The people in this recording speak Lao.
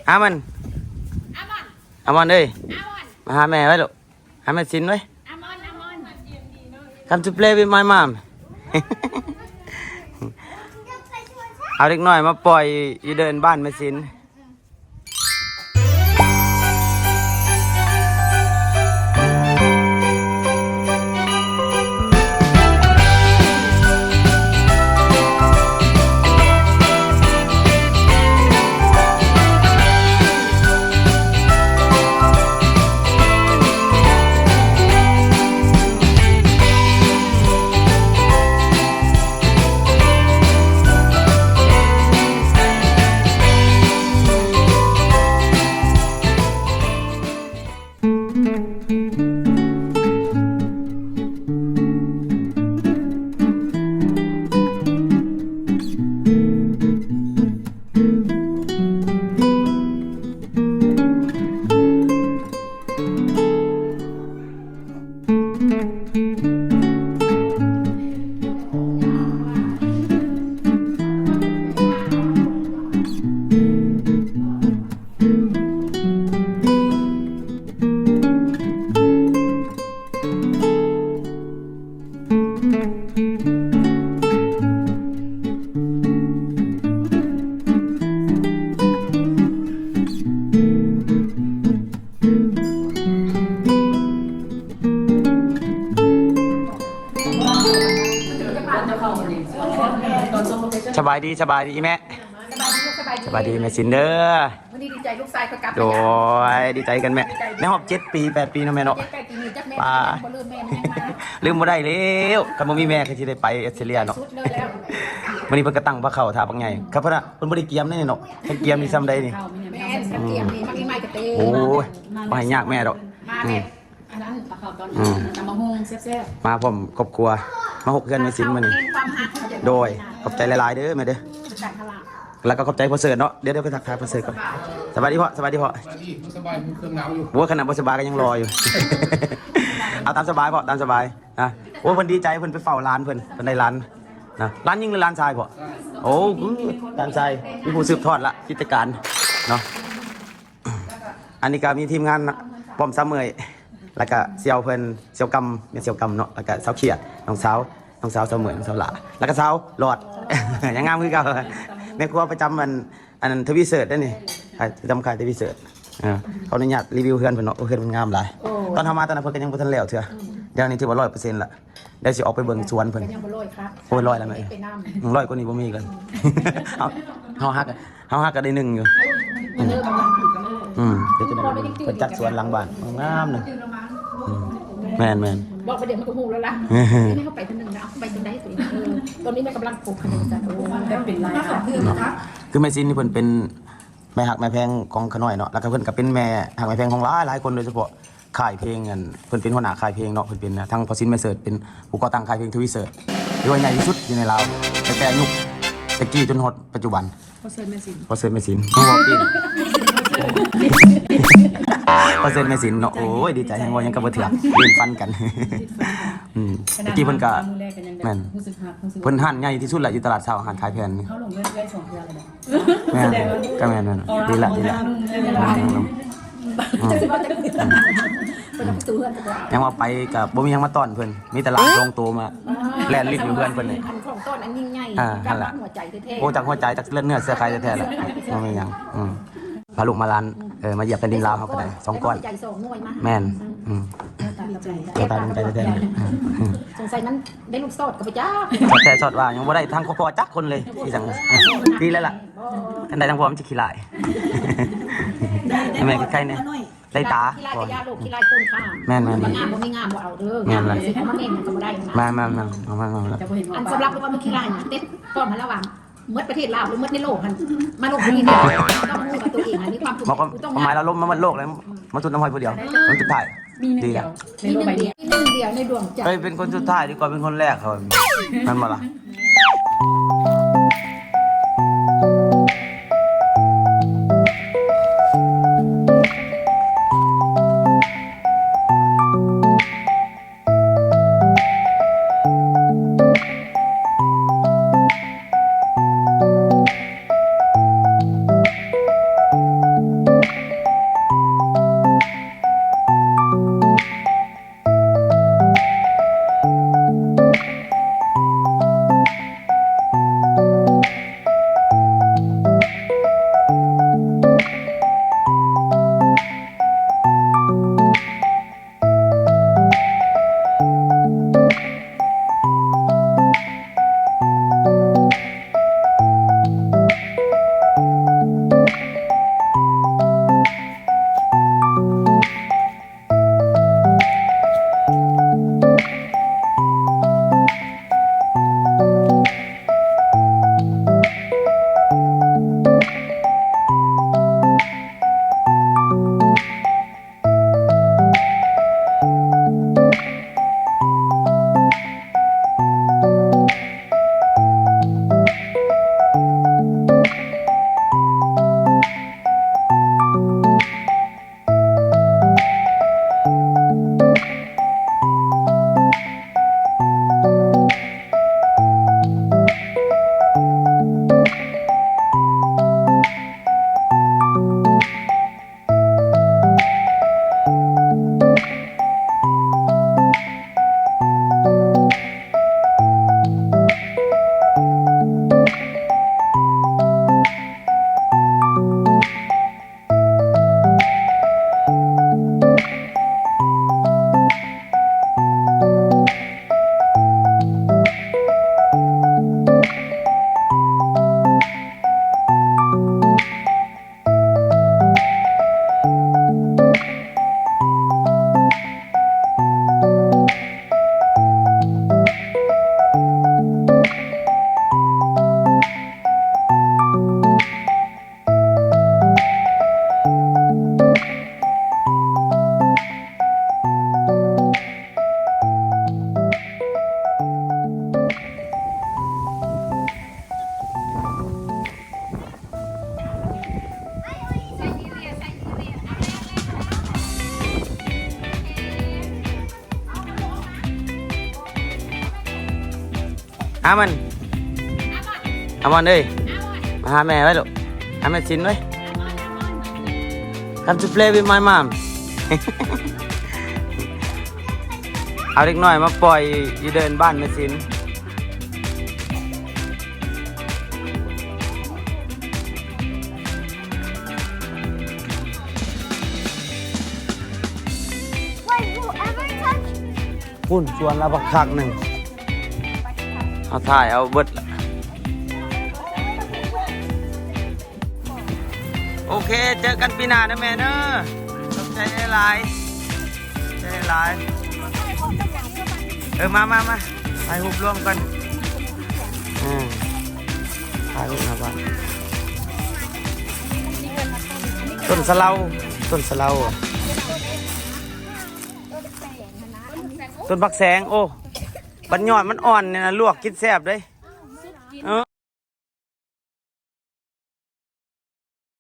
ອາມັນ ອາມອນ ອາມອນເອີຍ ອາມອນ ມາຫາແມ່ໄວ້ລູກ ຫາແມ່ສິນໄວ້ ອາມອນ ອາມອນ Come to play with my mom. ເອົາເດັກນ້ອຍມາປ່ອຍຢູ່ເດີ່ນບ້ານແມ່ສິນ. ສະບາຍດີ ສະບາຍດີອີ່ແມ່ ສະບາຍດີ ສະບາຍດີແມ່ສິນເດີ. ມື້ນີ້ດີໃຈລູກຊາຍຂ້ອຍກັບ ໂດຍ ດີໃຈກັນແມ່ ໃນຮອບເຈັດປີ ແປດປີເນາະແມ່ເນາະ ເຈັດແປດປີນີ້ຈັກແມ່ ປາ ຍັງບໍ່ລືມແມ່ ມັນຍັງມາ ລືມບໍ່ໄດ້ແລ້ວ ຄັນບໍ່ມີແມ່ກໍຊິໄດ້ໄປອອສເຕຣເລຍເນາະ ສຸດເລີຍແລ້ວ. ມື້ນີ້ເພິ່ນກໍຕັ້ງພາເຂົ້າຖ້າບັກໃຫຍ່ ຄັບເພິ່ນນະ ເພິ່ນບໍ່ໄດ້ກຽມເດ້ເນາະ ຄັນກຽມນີ້ຊ່ຳໃດນີ້ ແມ່ນ ຄັນກຽມນີ້ມັກອີ່ໄມ້ກະເຕ ໂອ້ຍ ບໍ່ໃຫ້ຍາກແມ່ດອກ ມາແມ່ ອືມ ອັນນັ້ນເອົາເຂົ້າຕອນ ອືມ ຕຳບັກຫຸ່ງແຊບໆ ມາພ້ອມຄອບຄົວ ມາຮົບເຮືອນແມ່ສິນມື້ນີ້ ໂດຍ ຂອບໃຈຫຼາຍໆເດີແມ່ເດີ ແລ້ວກໍຂອບໃຈພໍ່ເສີດເນາະ ດຽວ ດຽວໄປທັກທາຍພໍ່ເສີດກ່ອນ ສະບາຍດີພໍ່ ສະບາຍດີພໍ່ ສະບາຍດີ ສະບາຍ ເຄື່ອງໜາວຢູ່ ໂອ້ຍ ຂະໜາດບໍ່ສະບາຍກໍຍັງຫຼໍ່ຢູ່ ເອົາຕາມສະບາຍພໍ່ ຕາມສະບາຍນະ ໂອ້ຍ ເພິ່ນດີໃຈ ເພິ່ນໄປເຝົ້າຫຼານເພິ່ນ ເພິ່ນໄດ້ຫຼານນະ ຫຼານຍິງ ຫຼື ຫຼານຊາຍພໍ່ ໂອ້ ຫຼານຊາຍ ມີຜູ້ສືບທອດລະກິດຈະການເນາະ. ອັນນີ້ກໍມີທີມງານນະ ປ້ອມສາວເໝີຍ ແລ້ວກໍສ່ຽວເພິ່ນ ສ່ຽວກຳ ແມ່ນສ່ຽວກຳເນາະ ແລ້ວກໍສາວຂຽດ ນ້ອງສາວ ນ້ອງສາວສາວເໝີຍ ນ້ອງສາວຫຼ້າ ແລ້ວກໍສາວຫຼອດ ຍັງງາມຄືເກົ່າ ແມ່ຄົວປະຈຳອັນ ອັນທະວີເສີດເດ້ນີ້ ປະຈຳຄ້າຍທະວີເສີດ ເອີ ຂໍອະນຸຍາດຣີວິວເຮືອນເພິ່ນເນາະ ໂອ້ ເຮືອນເພິ່ນງາມຫຼາຍ ຕອນເຮົາມາຕອນນັ້ນເພິ່ນກໍຍັງບໍ່ທັນແລ້ວເທື່ອ ດຽວນີ້ຖືວ່າຮ້ອຍເປີເຊັນລະ. ດຽວຊິອອກໄປເບິ່ງສວນເພິ່ນ ກໍຍັງບໍ່ຮ້ອຍຄັກ ໂອ້ຍ ຮ້ອຍແລ້ວແມ່ ເອີ ຮ້ອຍກວ່ານີ້ບໍ່ມີອີກແລ້ວ ເຮົາ ເຮົາຫາກ ເຮົາຫາກກໍໄດ້ໜຶ່ງຢູ່ ອືມ ອືມ ເຮັດຈັ່ງໃດ ເພິ່ນຈັດສວນຫຼັງບ້ານງາມໆ ນະ ອືມ ແມ່ນໆ ບອກໄປດຽວມັນກໍຮູ້ແລ້ວລະ ນີ້ເຮົາໄປເທື່ອໜຶ່ງນະ ໄປຕົວໃດຕົວນີ້ ເອີ ຕອນນີ້ແມ່ກຳລັງປົກຂະໜົມ ໂອ້ ແບບເປັນລາຍ ເນາະ ຄືແມ່ສິນນີ້ເພິ່ນເປັນ ແມ່ຮັກແມ່ແພງຂອງຂະນ້ອຍເນາະ ແລ້ວກໍເພິ່ນກໍເປັນແມ່ຮັກແມ່ແພງຂອງຫຼາຍໆຄົນ ໂດຍສະເພາະຄ້າຍເພງ ອັນ ເພິ່ນເປັນຫົວໜ້າຄ້າຍເພງເນາະ ເພິ່ນເປັນ ອາ ທັງພໍ່ສິນແມ່ເສີດ ເປັນຜູ້ກໍ່ຕັ້ງຄ້າຍເພງທະວີເສີດ ຖືວ່າໃຫຍ່ທີ່ສຸດຢູ່ໃນລາວ ຕັ້ງແຕ່ຍຸກແຕ່ກີ້ຈົນຮອດປັດຈຸບັນ ພໍ່ເສີດແມ່ສິນ ພໍ່ເສີດແມ່ສິນ ພໍ່ເສີດແມ່ສິນເນາະ ໂອ້ຍ ດີໃຈແຮງ ເວົ້າຫຍັງກໍບໍ່ເຖືກ ເປັນຟັນກັນ ອືມ ແຕ່ກີ້ເພິ່ນກໍ ແມ່ນ ເພິ່ນຮ້ານໃຫຍ່ທີ່ສຸດລະ ຢູ່ຕະຫຼາດເຊົ້າ ຮ້ານຂາຍແຜ່ນນີ້ ເຮົາລົງເລື່ອຍໆສອງເທື່ອແລ້ວນະ ແມ່ນ ກໍແມ່ນນັ້ນ ດີລະ ດີລະ ອືມ ຍັງວ່າໄປກໍບໍ່ມີຫຍັງມາຕ້ອນເພິ່ນ ມີແຕ່ຫຼານສອງໂຕມາແລ່ນຫຼິ້ນຢູ່ເຮືອນເພິ່ນນີ້ ອັນຂອງຕ້ອນອັນຍິ່ງໃຫຍ່ ອ່າ ນັ້ນລະ ຈາກຫົວໃຈແທ້ໆ ໂອ້ ຈາກຫົວໃຈ ຈາກເລືອດເນື້ອເຊື້ອໄຂແທ້ໆລະ ບໍ່ມີຫຍັງ ອືມ ພາລູກມາຫຼານ ເອີ ມາຢຽບແຜ່ນດິນລາວເຮົາກໍໄດ້ ສອງກ້ອນ ໃຈສອງໜ່ວຍມາ ແມ່ນ ອືມ ດີໃຈ ດີໃຈແທ້ໆ ອືມ ສົງໄສມັນ ໄດ້ລູກຊອດກໍບໍ່ຈັກ ຊອດແທ້ຊອດວ່າ ຍັງບໍ່ໄດ້ທາງຄອບຄົວຈັກຄົນເລີຍ ຄືຈັ່ງ ດີແລ້ວລະ ຄັນໄດ້ທາງພໍ່ມັນຊິຂີ້ລ້າຍ ແມ່ນໃກ້ໆນີ້ ໄດ້ຕາ ຂີ້ລ້າຍກໍຢ່າລູກ ຂີ້ລ້າຍຄົນຂ້າ ແມ່ນໆໆ ມັນງາມບໍ່ມີງາມບໍ່ເອົາເດີ ແມ່ນລະ ຊິເອົາມາແມ່ນກໍບໍ່ໄດ້ ມາໆໆ ເອົາມາໆ ອັນສຳລັບຄົນທີ່ຂີ້ລ້າຍນະ ເຕັມພ້ອມຫັ້ນລະວ່າ ໝົດປະເທດລາວ ຫຼື ໝົດໃນໂລກຫັ້ນ ມາລົງທີ່ນີ້ ຕ້ອງຮູ້ວ່າຕົວເອງຫັ້ນມີຄວາມ ຄວາມໝາຍລະລົມມາໝົດໂລກແລ້ວ ມາສຸດນ້ຳຫ້ອຍຜູ້ດຽວ ຄົນສຸດທ້າຍ ມີໜຶ່ງດຽວໃນໂລກໃບນີ້ ມີໜຶ່ງດຽວໃນດວງໃຈ ເອີຍ ເປັນຄົນສຸດທ້າຍດີກວ່າເປັນຄົນແລກ ເຂົາ ແມ່ນບໍ່ລະ? ຫາມັນ ອາມອນເອີຍ ມາຫາແມ່ໄວ້ລູກ ຫາແມ່ສິນໄວ້ Come to play with my mom ເອົາເດັກນ້ອຍມາປ່ອຍຢູ່ເດີ່ນບ້ານແມ່ສິນ. Wait, whoever touched ພຸ້ນ ສວນລາວບັກຄັກໜຶ່ງ ເຮົາຖ່າຍເອົາເບິດລະ. ໂອເຄ ເຈີກັນປີໜ້າເດີແມ່ເດີ ຂອບໃຈຫຼາຍໆ ໃຈຫຼາຍ. ເອີ ມາ ມາ ມາ ຖ່າຍຮູບລວມກັນ ອືມ ຖ່າຍຮູບນະວ່າ ຕົ້ນສະເລົາ ຕົ້ນສະເລົາ ຕົ້ນບັກແສງ ໂອ້ ບັດຍອດມັນອ່ອນນີ້ນະ ລວກກິນແຊບເດ້.